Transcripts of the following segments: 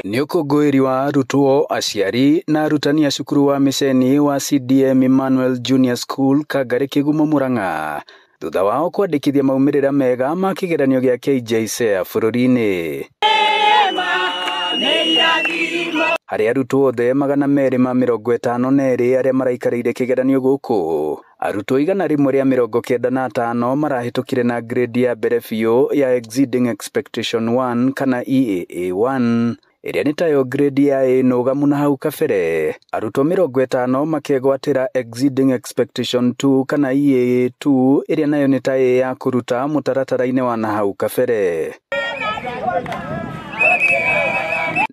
Nĩ ũkũngũĩri wa arutwo, aciari na arutani a cukuru wa mĩceni wa CDM Emmanuel Junior School, Kangarĩ, Kĩgumo, Murang'a, thutha wao kwandĩkithia maumĩrĩra mega ma kĩgeranio gĩa KJSEA bũrũri-inĩ. Harĩ arutwo othe 252 arĩa maraikarĩire kĩgeranio gũkũ, arutwo 195 marahĩtũkire na grade ya mbere biũ ya Exceeding Expectation 1 kana EAA1, ĩrĩa nĩ tayo grade ya A nũgamu na hau kabere. Arutwo 50 makegwatĩra Exceeding Expectation 2 kana EAA2, ĩrĩa nayo nĩ ta A ya kũruta mũtaratara-inĩ wa na hau kabere.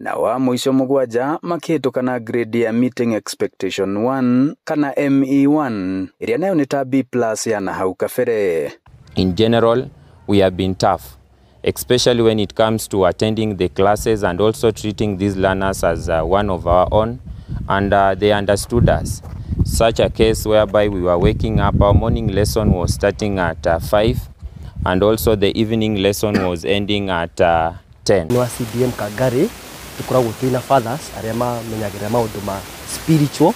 Na wa mũico 7 makĩhĩtũka na grade ya Meeting Expectation 1 kana ME1, ĩrĩa nayo nĩ ta B plus ya na hau kabere. In general, we have been tough, especially when it comes to attending the classes and also treating these learners as one of our own, and they understood us. Such a case whereby we were waking up, our morning lesson was starting at 5, and also the evening lesson was ending at 10. Wa CDM Kangari tukoragwo twina fathers arĩa mamenyagĩrĩra maũndũ ma spiritual,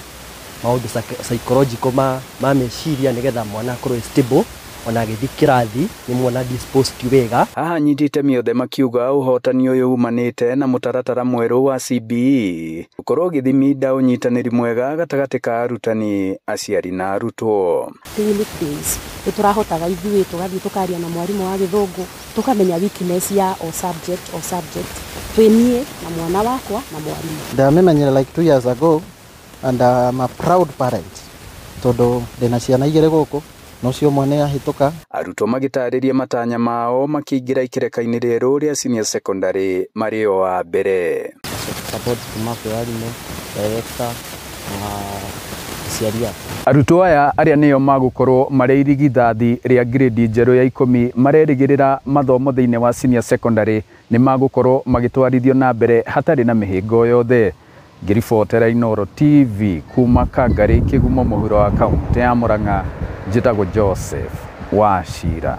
maũndũ psychological ma meciria, nĩgetha mwana akorwo stable ona agĩthiĩ kĩrathi, nĩ mwana disposed wega. Haha nyitĩte mĩothe makiuga ũhotani ũyũ umanĩte na mũtaratara mwerũ wa CBE ũkorwo ũgĩthiminda ũnyitanĩri mwega gatagatĩ ka arutani, aciari na arutwo. Clinic days nĩ tũrahotaga ithuĩ tũgathiĩ tũkaria na mwarimũ wa gĩthũngũ, tũkamenya weakness ya o subject o subject, twĩ niĩ na mwana wakwa na mwarimũ. Ndamĩmenyire like 2 years ago and I'm a proud parent tondũ ndĩna ciana igĩrĩ gũkũ no cio mwana ahĩtũka. Arutwo magĩtarĩria matanya mao makĩingĩra ikereka-inĩ rĩerũ rĩa senior secondary marĩ o a mbere. Support kuma kwĩ arimũ, director na aciari akwa. Arutwo aya arĩa nĩo magũkorwo marĩ irigithathi rĩa grade njerũ ya 10 marerĩgĩrĩra mathomo thĩinĩ wa senior secondary nĩ magũkorwo magĩtwarithio na mbere hatarĩ na mĩhĩnga yothe. Ngĩribotera Inooro TV kuma Kangarĩ, Kĩgumo, mũhuro wa kaũntĩ ya Murang'a, njĩtagwo Joseph Wachira.